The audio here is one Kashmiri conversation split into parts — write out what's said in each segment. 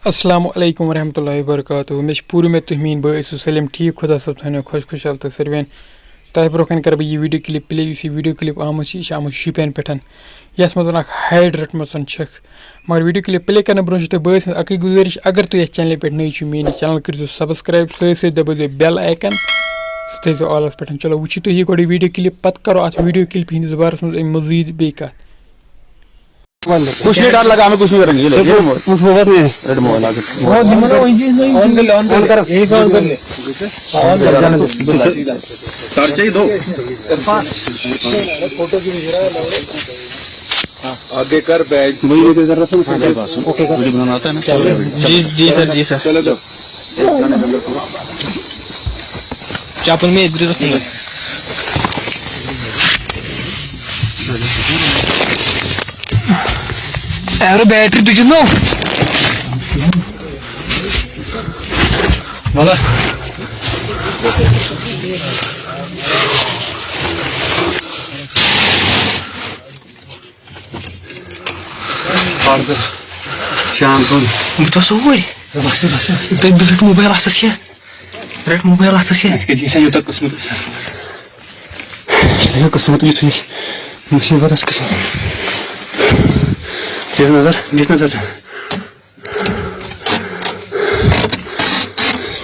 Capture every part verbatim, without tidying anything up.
السلام علیکم ورحمۃ اللہ وبرکاتہ۔ مےٚ چھِ پوٗرٕ اُمید تُہۍ میٛٲنۍ بٲے ٲسِو سٲلِم ٹھیٖک، خۄدا صٲب تھٲینو خۄش خۄشحال تہٕ سٲلِمَن۔ تۄہہِ برونٛہہ کَنہِ کَرٕ بہٕ یہِ video clip play، یُس یہِ video clip آمُت چھِ، یہِ چھِ آمُت شُپین پٮ۪ٹھ، یَتھ منٛز اَکھ hide رٔٹمٕژ چھَکھ۔ مگر video clip play کَرنہٕ برونٛہہ چھِ تۄہہِ بٲے سٕنٛز اَکٕے گُزٲرِش، اگر تُہۍ یَتھ channel پٮ۪ٹھ نٔوۍ چھِو، میٛٲنِس channel کٔرۍزیو subscribe، سۭتۍ سۭتۍ دَبٲیزیو bell icon، سُہ تھٲیزیو allس پٮ۪ٹھ۔ چلو وٕچھِو تُہۍ یہِ گۄڈٕ video clip، پَتہٕ کَرو اَتھ video clip ہِنٛدِس بارَس منٛز اَمہِ مٔزیٖد بیٚیہِ کَتھ۔ कुछ नहीं डर लगा, हमें कुछ नहीं करेंगे। ये देखो, देखो, कुछ होगा नहीं। रेड मोबाइल आगे। बहुत दिमाग वही चीज नहीं। On कर ले, on कर ले। On कर। एक और कर ले। On कर, जाने दो। टॉर्च चाहिए दो। आगे कर बैग। वही लेके कर रहा था। ओके, कर। मुझे बनाना आता है ना। जी, जी सर, जी सर। चलो जाओ। चप्पल में इधर रखूंगा। अरे बैटरी तुझे नो। वाला। پردٕ شام کُن۔ بہٕ چھُس اوٗرۍ۔ بس، بس۔ تُہۍ بہٕ رَٹہٕ موبایل اَتھَس کیٛاہ؟ رَٹہٕ موبایل اَتھَس کیٛاہ؟ اَتہِ کیٛاہ چھِ یوٗتاہ قٕسمت؟ یہِ قٕسمت یُتھُے مُصیٖبتَس قٕسمت۔ دِژ نظر، دِژ نظر ژےٚ۔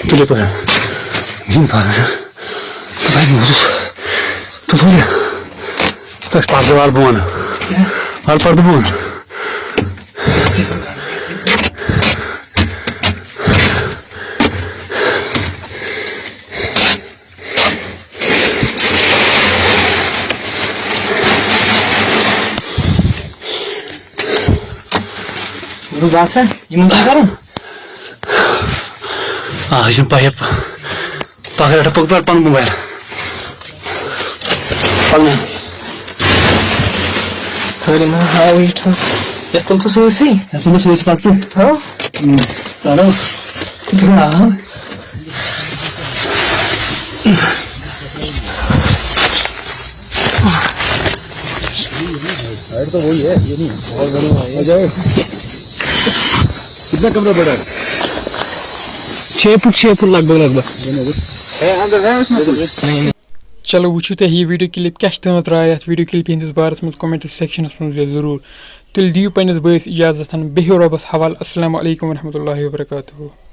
تُلِو پَتہٕ۔ یِم پَتہٕ۔ تُلہٕ موزٕ۔ تُلہٕ ہُلہِ۔ تَس پَردٕ وال بۄن۔ وال پَردٕ بۄن۔ بہٕ باسان، یِمن کیٛاہ کَرُن؟ آ، یہِ چھُنہٕ پَیی۔ پَکھ رَٹھ، پَکھ، پَکھ پَنُن موبایل۔ پَکھ۔ خٲلی ما ہاو یہِ ٹھٔہر۔ یَتھ تُل ژٕ سٲرسٕے۔ یَتھ تُل مےٚ سٲرسٕے، پَکھ ژٕ۔ ہاو؟ اۭں۔ چلو۔ آ۔ हाइट तो वही है, ये नहीं, बहुत बड़ी है। आ जाओ। कितना कमरा बड़ा है? छः फुट, छः फुट लगभग, लगभग। है, अंदर है उसमें कुछ? नहीं, नहीं। چلو وٕچھِو تُہۍ یہِ video clip کیٛاہ چھِ تُہٕنٛز راے اَتھ video clip ہِنٛدِس بارَس منٛز comment sectionَس منٛز ضروٗر۔ تیٚلہِ دِیِو پنٛنِس بٲیِس اِجازت، بِہِو رۄبَس حوالہٕ۔ السلام علیکم ورحمۃ اللہ وبرکاتہ۔